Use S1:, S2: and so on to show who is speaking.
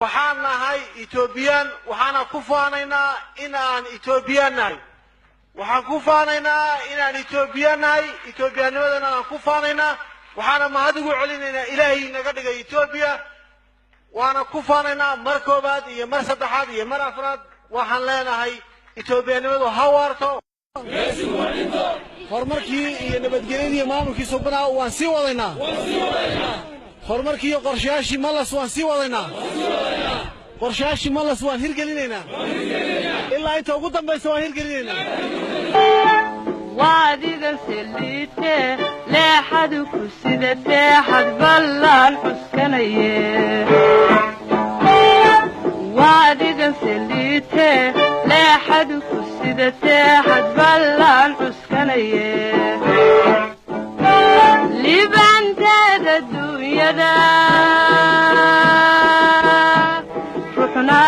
S1: Waxaan nahay Etoobiyaan, waxaana ku faanaynaa in aan Etoobiyaan nahay. Waxaan ku faanaynaa inaan Etoobiyaan nahay, Etoobiyaanimadana aan ku faanaynaa. Waxaana mahad ugu celinaynaa Ilaahay naga dhigay Etoobiya, waana ku faanaynaa mar koobaad iyo mar saddexaad iyo mar afraad. Waxaan leenahay Etoobiyaanimadu ha waarto. Horumarkii iyo nabadgelyadii iyo maamulkii subanaa waan sii wadaynaa. Horumarkii iyo qorshayaashii Malas waan sii wadaynaa. Qorshayaashii Malas waan hirgelinaynaa, ilaa inta ugu dambaysa waan hirgelinaynaa.
S2: Waadigan saliite leexadu ku sidatee xad ballaan cuskanaye. Waadigan saliite leexadu ku sidatee xad ballaan cuskanaye. Liibaanteeda duunyada ruxna.